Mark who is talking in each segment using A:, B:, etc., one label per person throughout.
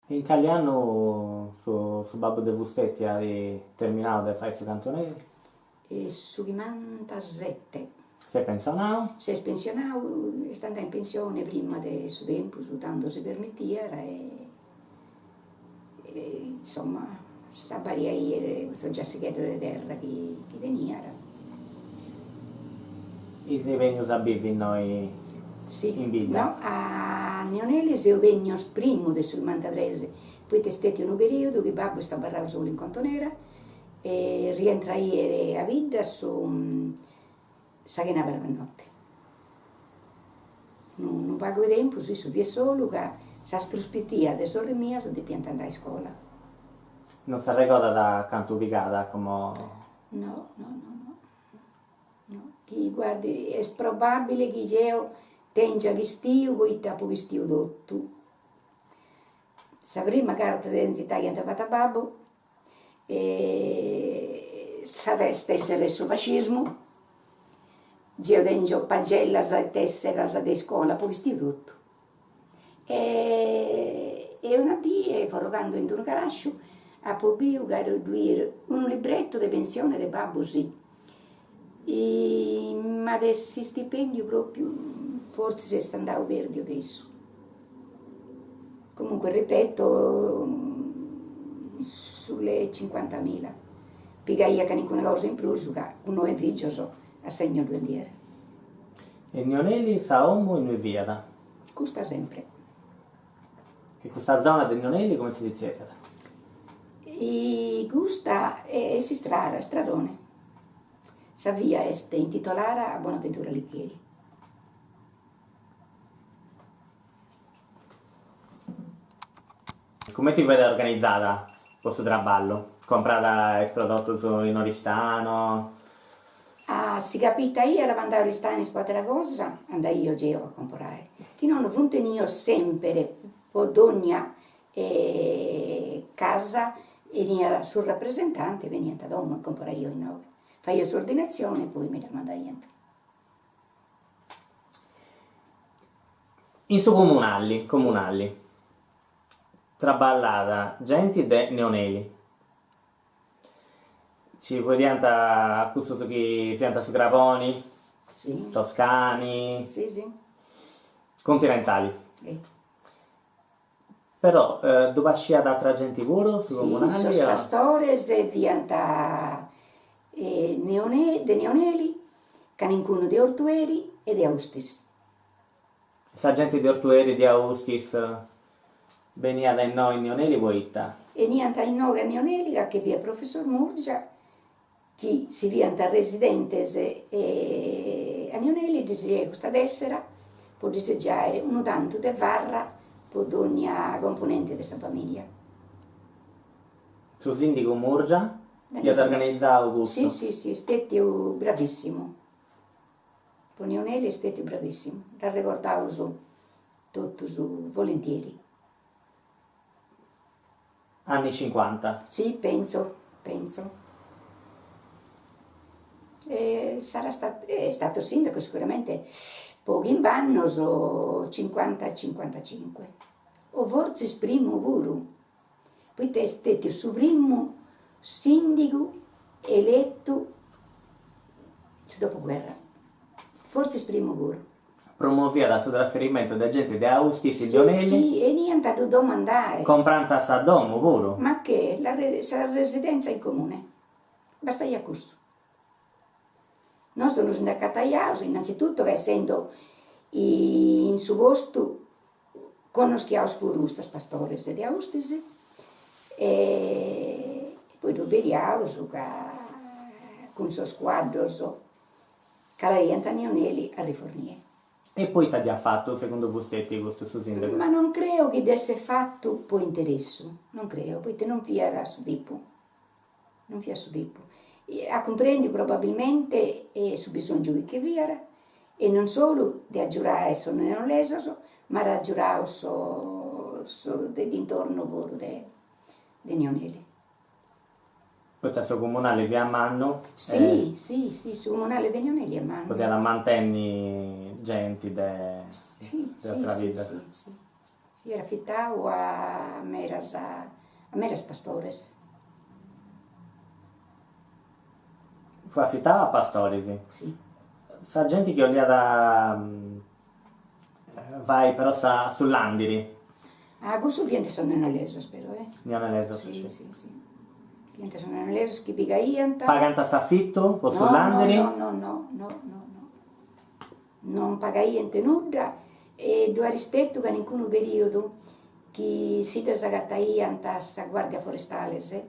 A: In cali annu su su babbu de Fusteti at terminau de fai su cantoneri?
B: Su chimantasete.
A: S'est pensionau?
B: S'est pensionau, est andau in pensione prima de su tempus, tando si permitiat e insomma s'abariaiat cussu giassigheddu de terra chi chi teniat.
A: E seis bennius a bivi innoi in bidda?
B: No, a Neoneli seus bennius primu de su chimantatres, poita est stetiu unu periodu chi babbu est abarrau solu in contonera e rientraiat a bidda su sa chenabara a notte. Unu pagu 'e tempus issu fiat solu ca sas prus pitias de sorri mias depiant andai a iscola.
A: Non s'arregodat cantu pigat como?
B: No, no, no, no. No, chi guardi, est probabile chi jeo tengia chistiu poita apu chistiu totu. Sa prima carta de identità chi ant fatu a babbu e sa tessera 'e su fascismu, geo tengio pagellas e tesseras de iscola, apu chistiu totu. E una die, forrogando in d'unu carasciu, apo biu ca ddu iat unu libretu de pensione de babbu sì, ma de s'istipendiu propriu fortzis est andau perdiu de issu. Comunque ripeto sulle cincuantamila, pigaiat calincuna cosa in prus ca cun noe fìgios assegno ddu 'endiat.
A: E Neoneli sa 'omu innui fiat?
B: Custa sempre.
A: E custa zona de Neoneli cumenti si tzerriat?
B: Custa est s'istrada, istradone. Sa via est intitolada a Bonaventura Licheri.
A: Cumenti fiat organizada po su traballu? Comprada is prodotus in Oristano?
B: Ah, si capitaiat po andai a Oristanis po atera cosa, andaio geo a comporai, chi nono funt 'enios sempere po dogna casa 'eniat su rappresentante, beniant a domo e comporaio inoghe, faio s'ordinatzione e poi mi dda mandaiant.
A: In su comunali, comunali, traballàt genti de Neoneli. Nci furiant cussus chi fiant su craboni, toscani, continentalis. Però ddu pasciat atra genti puru, su comunali?
B: Sì, sos pastores fiant de Neoneli, calincunu de Ortueri e de Austis.
A: Sa genti de Ortueri e de Austis beniat a innoi in Neoneli poita?
B: 'Eniant a innoghe a Neoneli ca che fiat professor Murgia chi si fiant residentes a Neoneli ddis giaiat custa tessera po ddis giare unu tantu de farra po dogna componente de sa familia.
A: Su sindigu Murgia iat organizau custu?
B: Si, si, si, est stetiu bravissimu. Po Neoneli est stetiu bravissimu, dd'arregordaus totus volentieri.
A: Anni cincuanta.
B: Si, pentzo, pentzo. E sarà stato, est statu sindaco sicuramente po chimb'annos, cincuanta cincuantacinque, o fortzis primu puru, poita est stetiu su primu sindigu eletu su dopoguerra, fortzis primu puru.
A: Promoviat su trasferimentu de genti de Austis in Neoneli.
B: Si, si, 'eniant a ddu domandai.
A: Comprant sa domu puru.
B: Ma che, la sa residenza in comune. Bastaiat cussu. Nosu nos nd'acataiaus, innanzitutto ca essendo in su postu connoschiaus puru custos pastores de Austis e poi ddu biriaus ca cun sos cuaddos Calaiant a Neoneli a rifornire.
A: E poita dd'iat fatu, segundu Fusteti, custu su sindagu?
B: Ma non creo chi dd'esset fatu po interessu, non creo, poita non fiat su tipu, non fiat su tipu. At cumprendiu probabilmente su bisongiu chi che fiat e non solu de agiurai sos neonesos, ma at agiurau sos de dintornu puru de Neoneli.
A: Poita su comunali fiat mannu
B: e. Si, si, si, su comunali de Neoneli est mannu.
A: Podiat mantenni genti de
B: Si,
A: de atra
B: si,
A: bidda.
B: si, si. Fiat afitau a medas a medas pastores.
A: Fut afitau a pastoris?
B: Si.
A: Sa genti chi 'oliat fai però sa su landiri.
B: Ah, cussu fiant sos neolesos però eh.
A: Neolesos,
B: si. Si, si, si. Fiant sos neolesos chi pigaiant.
A: Pagant s'afitu po su landiri?
B: No, no, no, no, no, no. Non pagaiant nudda e ddu at istetu calincunu periodu chi si ddas agataiant sa guardia forestales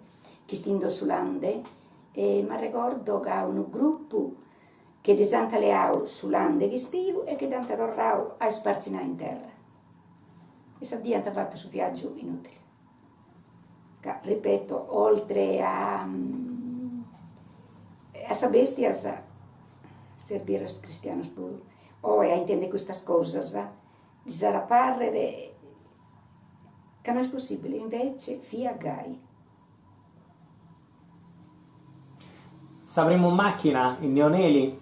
B: chistindo su lande e m'arregordo ca unu grupu che ddis ant leau su lande chistiu e che dd'ant torrau a ispartzinai in terra e sa dì ant fatu su viaggiu inutili ca, ripeto, oltre a a sas bestias serbiat a is cristianos puru. Oe a intendi custas cosas ddis at a parrer ca no est possibile, invece fiat gai.
A: Sa primu machina in Neoneli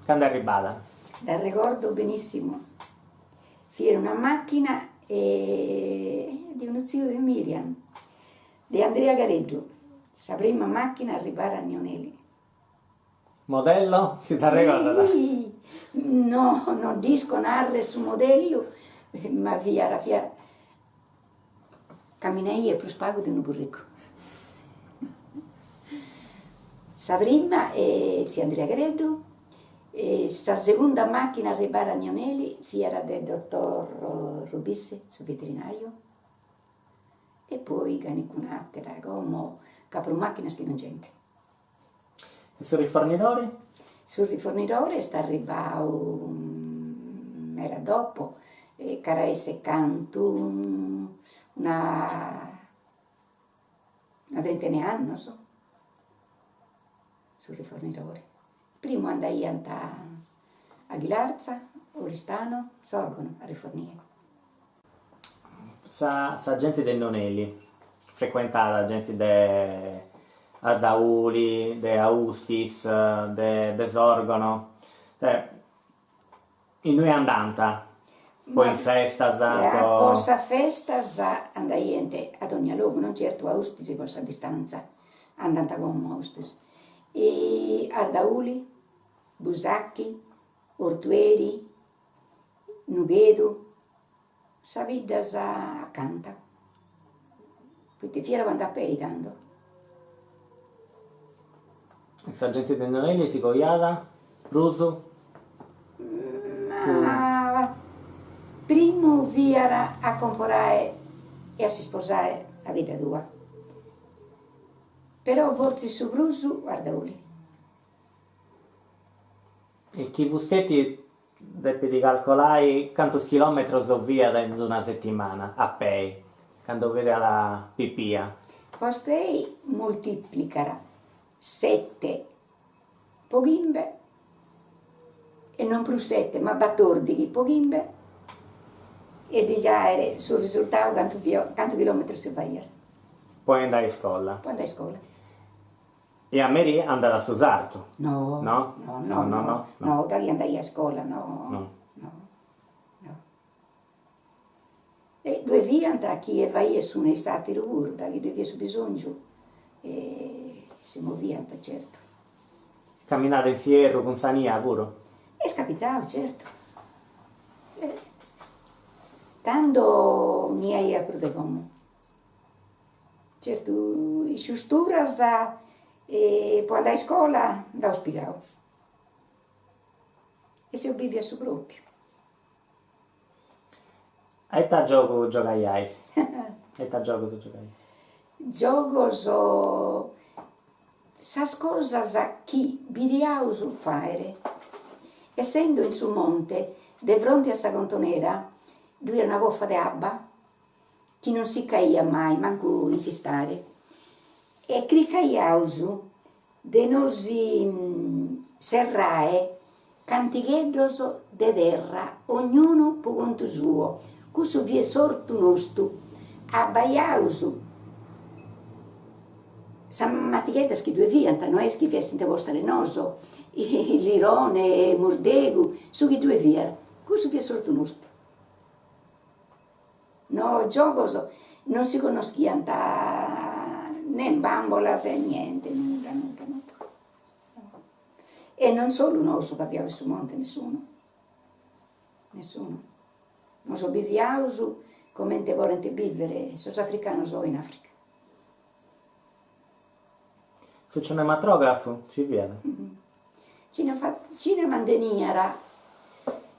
A: cando est arribbada?
B: Dd'arregordo benissimu. Fiat una machina de unu tziu de Miriam, de Andria Careddu, sa prima machina arribbada a Neoneli.
A: Modello? Si dd'arregordat?
B: No, no dd'isco narrer su modellu, ma fiat fiat Caminaiat prus pagu de unu burricu. Sa prima est tziu Andria Careddu e sa segunda machina arribbada a Neoneli fiat de dottor Rubissi, su veterinariu, e poi calincun'atera, como ca prus machinas chi non genti.
A: E su rifornidori?
B: Su rifornidori est arribbau meda dopo, c'at a essi cantu una una trintina 'e annos, su rifornidori. Primu andaiant a Ghilarza, Oristano, Sorgono a rifornire.
A: Sa sa genti de Neoneli frecuentat genti de Ardauli, de Austis, de de Sorgono, innui andant po is festas,
B: po. Po sas festas andaiant a dogna logu, non certu a Austis po sa distanza, andant como a Austis, Ardauli, Busachi, Ortueri, Nughedu, sas biddas acanta, poita fiat po andai a pei tando.
A: E sa genti de Neoneli si coiat prus?
B: Ma primu fiat a comporai e a s'isposai a bidda tua, però fortzis su prus Ardauli.
A: E chi fusteti depit calcolai cantus chilometros fiat in una settimana a pei, candu fiat pipia.
B: Fostei moltiplicat sette po chimbe e non prus sette ma batordighi po chimbe e diat aere su risultau cantu cantu chilometros si faiat.
A: Po andai a iscola.
B: Po andai a iscola.
A: E a merì andat a su sartu?
B: No, no, no, no, no, no, daghi andaia a iscola, no, no, no. E ddue fiant chie faiat s'unu e s'ateru puru, daghi ddue fiat su bisongiu si moviant, certu.
A: Caminat in s'ierru cun sa nia puru?
B: Est capitau, certu. Tando niaiat prus de como. Certu is sciusturas po andai a iscola nd'aus pigau e seus bivias su propriu.
A: A ita giogu giogaiais? A ita giogus giogaiais?
B: Giogos, sas cosas chi bidiaus faere. Essendo in su monte, de fronte a sa contonera, ddu iat una coffa de abba chi non siccaiat mai, mancu in s'istade, e cricaiaus de nos serrae cantigheddos de terra, ognunu po contu suo, cussu fiat s'ortu nostu, abbaiaus sas matigheddas chi ddue fiant, no est chi fessint postas de nosu, lirone, murdegu, su chi ddue fiat, cussu fiat s'ortu nostu. No giogos non si connoschiant nen bambolas e niente, nudda nudda nudda. E non solu nosu ca fiaus in su monte, nessunu, nessunu. Nosu biviaus comente podent bivere sos africanos oe in Africa.
A: Su cinematografu nci fiat?
B: Cinema nde teniat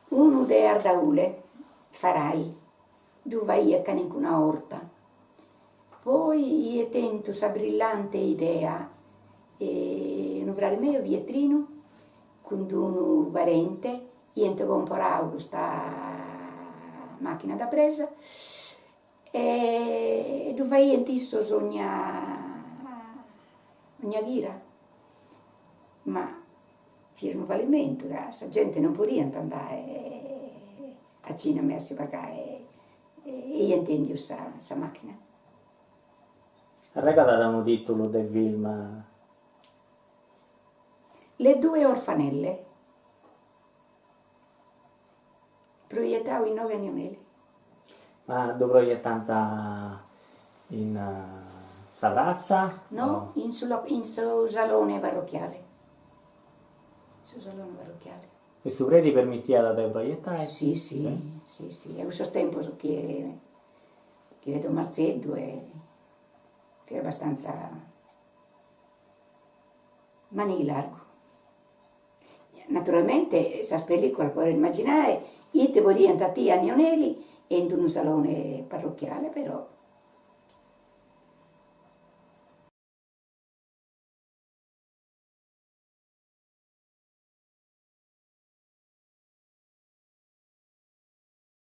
B: unu de Ardaule, Farai, ddu faiat calincuna 'orta. Poi iat tentu sa brillante idea unu frade meu, Pietrinu, cun d'unu parente, iant comporau custa macchina da presa E ddu faiant issos ogna ogna chida, ma fiat unu fallimentu ca sa genti non podiant andai a cinema a si pagai e iant 'endiu sa sa macchina.
A: Arregodat unu titulu de film?
B: Le due orfanelle. Proietau inoghe a Neoneli.
A: Ma ddu proietant in sa pratza?
B: No, in su in su salone parrochiale. In su salone parrochiale.
A: E su predi permitiat de proietai?
B: Si, si, si, si, a cussos tempos chi chi fiat don Marzeddu e fiat abbastanza manilargu. Naturalmente sas pelliculas podes immaginare ite podiant 'atire a Neoneli in unu salone parrochiale però.